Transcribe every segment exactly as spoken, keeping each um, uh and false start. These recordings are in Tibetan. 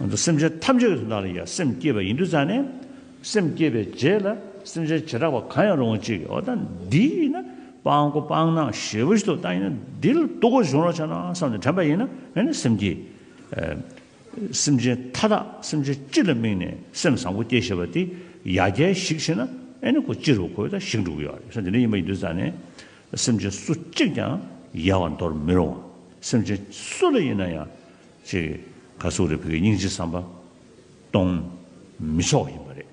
ང་ཚོ་སེམས་ཅན་ཐམས་ཅད་ཀྱི་དོན་དག་ལ་ཡ་སེམས་བསྐྱེད་པ་ཡིན་དུས་ཙང་ནས། སེམས་བསྐྱེད་པའི་རྗེས་ལ་སེམས་ཅན་བྱེ་བྲག་པ་གང་ཡང་རུང་བ་ཅིག་གིས། འོ་ད་འདི་ཡིན་ན་སྤང་དགོས་སྤང་གནང་ཞེ་པོ་ཞིག་འདུག་ད་ཡིན་ན་འདི་ལ་ལྟོ་གོས་གཞུང་རོགས་བྱ་ན་བསམ་ནས་དྲན་པ་ཡིན་ན། ཨེ་ནི་སེམས་ཀྱི་ཨ་སེམས་ཅན་མཐའ་དག་སེམས་ཅན་སྤྱི་ལ་དམིགས་ནས་སེམས་བཟང་པོ་སྐྱེ་ཤེས་པ་དེ་ཡར་རྒྱས་ཤིག་བྱས་ན། ཨེ་ནི་ཁོ་སྤྱི་རུ་ཁོ་ད་ཞིག་འགྲོ་གི་ཡོད་རེད། ས་དེ་འདྲ་ཡིན་པ་ཡིན་དུས་ཙང་ནས། སེམས་ཅན་སུ་གཅིག་ཀྱང་ཡལ་བར་འདོར་མི་རུང་བ། སེམས་ཅན་སུ་ལ་ཡིན་ན་ཡང་ཅིག་ག་ཟེར་དགོས་རེད། ཕ་གིའི་སྙིང་རྗེའི་བསམ་པ་གཏོང་མི་ཆོག་ཡིན་པ་རེད།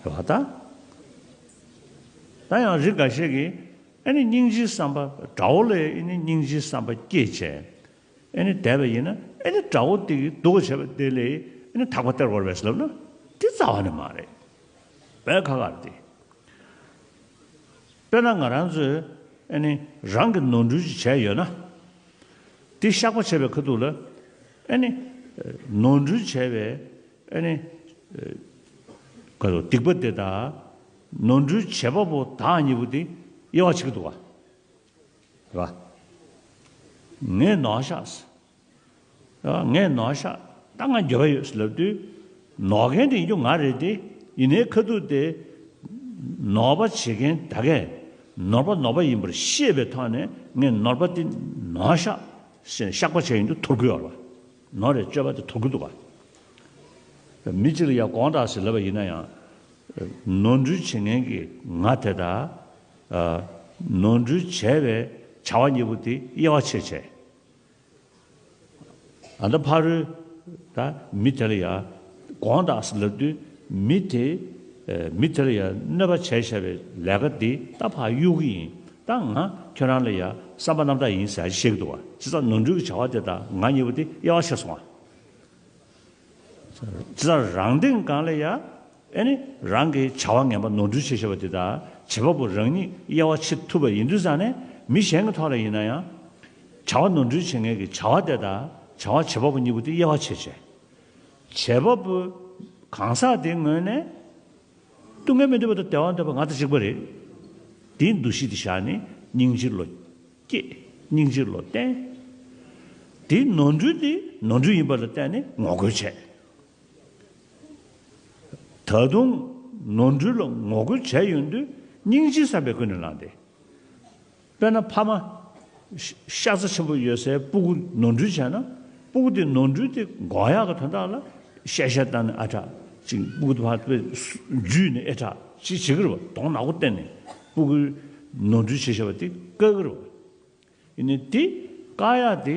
རེད་བ་ད། ད་ཡང་རིགས་འགའ་ཤས་ཀྱིས་ཨེ་ནི་སྙིང་རྗེའི་བསམ་པ། དགྲ་བོ་ལ་ཨེ་ནི་སྙིང་རྗེའི་བསམ་པ་སྐྱེས་བྱས། ཨེ་ནི་བསྡད་པ་ཡིན་ན། ཨེ་ནི་དགྲ་བོ་དེ་གི་སྡུག་བྱས་པ་དེ་ལ་ཨེ་ནི་ཐག་པ་སྟེར་དགོས་རེད་པས་ལབ་ན། དེ་རྩ་བ་ནས་མ་རེད། དཔེ་ཁ་ཁ་རེད་དེ། དཔེར་ན་ང་རང་ཚོས་ཨེ་ནི་རང་གི་ནོར་འཁྲུལ་ཅིག་བྱས་ཡོད་ན། དེ་བཤགས་པ་བྱས་པའི་ཁ་ཐུག་ལ། ཨེ་ནི་ནོར་འཁྲུལ་བྱས་པའི་ཨེ་ནི་ག་རེ་སྡིག་པ་དེ་དང་། ནོར་འཁྲུལ་བྱེད་པ་པོ་བདག་གཉིས་པོ་དེ་དབྱེ་བ་ཕྱེ་གི་འདུག་ག་རེད་བ། ངས་ནོར་བཞག་ཟེར། རེད་བ། ངས་ནོར་བཞག་ད་ང་འགྱོད་པ་ཡོད་ཟེར་ལབ་དུས། ནོར་མཁན་དེ་ཡིན་རྒྱུ་ང་རེད་དེ། ཡིན་ནའི་ཁ་ཐུག་དེ་ནོར་པ་བྱེད་མཁན་ད་གས་ནོར་པ་ནོར་པ་ཡིན་པར་ཤེས་པའི་ཐོག་ནས། ངས་ནོར་པ་དེ་ནོར་བཞག་ཟེར་ནས་བཤགས་པ་བྱས་ཡོང་དུས་འཐོར་གི་ཡོད་རེད་བ། ནོར་རེད་སྤྱོད་པ་དེ་འཐོར་གི་འདུག་ག་མི་གཅིག་ལ་ཡ་དགོངས་དག་ཟེར་ལབ་པ་ཡིན་ན་ཡང་། ནོར་འཁྲུལ་བྱེད་མཁན་གྱི་ང་དེ་དང་། ཨ། ནོར་འཁྲུལ་བྱས་པའི་བྱ་བ་གཉིས་པོ་དེ་དབྱེ་བ་ཕྱེ་བྱས། ཨ། ད་ཕ་རོལ་ད་མི་དེ་ལ་ཡ་དགོངས་དག་ཟེར་ལབ་དུས། མི་དེ། ཨ། མི་དེ་ལ་ཡ་གནོད་པ་བྱས་བཞག་པའི་ལས་ཀ་འདི་ད་ཕར་གཡུག་གི་ཡིན། ད་ང་ཁྱོད་རང་ལ་ཡ་བསམ་པ་རྣམ་དག་ཡིན་ཟེར་བཤད་ཀྱི་འདུག་བ། བྱས་ཙང་ནོར་འཁྲུལ་གྱི་བྱ་བ་དེ་དང་ང་གཉིས་པོ་དེ་དབྱེ་བ་ཕྱེ་སོང་བ། བྱས་ཙང་རང་སྟེང་སྒང་ལ་ཡ། ཨེ་ནི་རང་གི་བྱ་བ་ངན་པ་ནོར་འཁྲུལ་བྱས་བཞག་པ་དེ་དང་བྱེད་པ་པོ་རང་ཉིད་དབྱེ་བ་ཕྱེ་ཐུབ་པ་ཡིན་དུས་ཙང་ནས། མི་གཞན་གྱི་ཐོག་ལ་ཡིན་ན་ཡང་། བྱ་བ་ནོར་འཁྲུལ་བྱེད་མཁན་གྱི་བྱ་བ་དེ་དང་བྱ་བ་བྱེད་པ་པོ་གཉིས་པོ་དེ་དབྱེ་བ་ཕྱེ་བྱས། བྱེད་པ་པོ་གང་ཟག་དེའི་ངོས་ནས་སྡུག་བསྔལ་མི་འདོད་པ་དང་བདེ་བ་འདོད་པ་ང་དང་གཅིག་པ་རེད། དེའི་འདུ་ཤེས་དེ་བཞག་ནས་སྙིང་རྗེ་བློ་སྐྱེས། སྙིང་རྗེ་བློ་བརྟན། དེའི་ནོར་འཁྲུལ་དེ་ནོར་འཁྲུལ་ཡིན་པ་ལ་བརྟེན་ནས་ངོ་རྒོལ་བྱས། ད་དུང་ནོར་འཁྲུལ་ལ་ངོ་རྒོལ་བྱས་ཡོང་དུས་སྙིང་རྗེའི་བསམ་པས་ཀུན་ནས་བསླངས་ཏེ། དཔེར་ན་ཕ་མ་ཤ་ཤ་ཚ་ཆེན་པོ་ཡོད་སའི་སྤུ་གུ་ནོར་འཁྲུལ་བྱས་ན། སྤུ་གུ་དེ་ནོར་འཁྲུལ་དེ་འགོག་ཡག་གི་དོན་དག་ལ་གཤེ་གཤེ་བཏང་ནས་ཨ་དྲག་ཅིག་སྤུ་གུ་དེ་ཕར་དཔེ་འཇུས་ནས་ཨེ་དྲག་ཅིག་བྱེད་ཀྱི་རེད་བ། གདོང་ནག་པོ་བསྟན་ནས་སྤུ་གུའི་ནོར་འཁྲུལ་བྱས་བཞག་པ་དེ་བཀག་གི་རེད་བ། ཡིན་ནའི་དེ་བཀག་ཡག་དེ་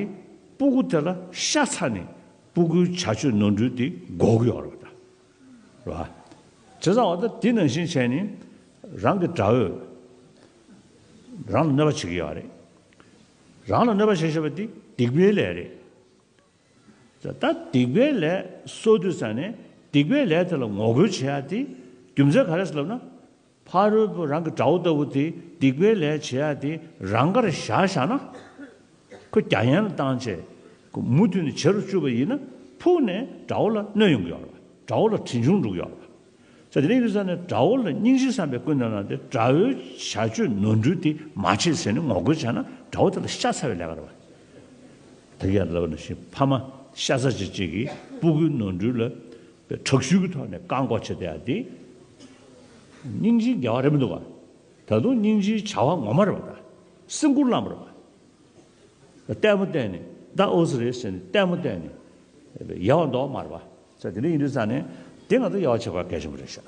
སྤུ་གུ་དེ་ལ་ཤ་ཚ་ནས་སྤུ་གུའི་བྱ་སྤྱོད་ནོར་འཁྲུལ་དེ་འགོག་གི་ཡོད་རེད་བ། ད་རེད་བ། བྱས་ཙང་འོ་ད་དེ་ནང་བཞིན་བྱས་ནས་རང་གི་དགྲ་བོས་རང་ལ་གནོད་པ་བྱེད་ཀྱི་ཡོད་རེད། རང་ལ་གནོད་པ་བྱེད་བཞིན་པ་དེ་སྡིག་པའི་ལས་རེད། ད་སྡིག་པའི་ལས་གསོག་དུས་ཙ་ནས་སྡིག་པའི་ལས་དེ་ལ་ངོ་རྒོལ་བྱེད་ཡག་དེ་རྒྱུ་མཚན་ག་རེ་ཟེར་ལབ་ན། ཕ་རོལ་པོ་རང་གི་དགྲ་བོ་ལྟ་བུ་དེ་སྡིག་པའི་ལས་བྱེད་ཡག་དེ་རང་དགར་བཞག་བཞག་ན། ཁོ་རྒྱ་ཡན་ལ་བཏང་བྱས། ཁོ་མུ་མཐུད་ནས་བྱེད་རུ་བཅུག་པ་ཡིན་ན། ཕུགས་ནས་དགྲ་བོ་ལ་གནོད་ཡོང་གི་ཡོད་རེད། དགྲ་བོ་ལ་གྲོན་ཆུང་འགྲོ་གི་ཡོད་རེད། ས་དེ་རིང་དུས་ཙ་ནས་དགྲ་བོ་ལ་སྙིང་རྗེ་བསམ་པའི་ཀུན་ནས་བསླངས་ཏེ། དགྲ་བོའི་བྱ་སྤྱོད་ནོར་འཁྲུལ་དེ་མ་བྱེད་ཟེར་ནས་ངོ་རྒོལ་བྱས་ན། དགྲ་བོ་དེ་ལ་ཤ་ཚ་བའི་ལས་ཀ་རེད་བ། ད་གིན་ཡང་ལབ་པ་ནང་བཞིན་ཕ་མ་ཤ་ཚ་ཅིག་ཅིག་གིས་སྤུ་གུའི་ནོར་འཁྲུལ་ལ་དྲག་ཤུལ་གྱི་ཐོག་ནས་བཀག་འགོག་བྱེད་བསྡད་ཡག་དེ་སྙིང་རྗེའི་དགེ་བ་རེད་མི་འདུག་ག་ད་དུང་སྙིང་རྗེའི་བྱ་བ་ངོ་མ་རེད་བ། ད་སེམས་ཁུར་བླངས་པ་རེད་བ། ལྟད་མོ་བལྟས་ནས་ད་ཨོ་ཙི་རེད་ཟེར་ནས་ལྟད་མོ་བལྟས་ནས་ཡལ་བ་འདོགས་མ་རེད་བ། ས་དེ་འདྲ་ཡིན་དུས་ཙ་ནས་དེ་ང་ཚོ་དབྱེ་བ་ཕྱེ་དགོས་གལ་ཆེན་པོ་རེད་ཤག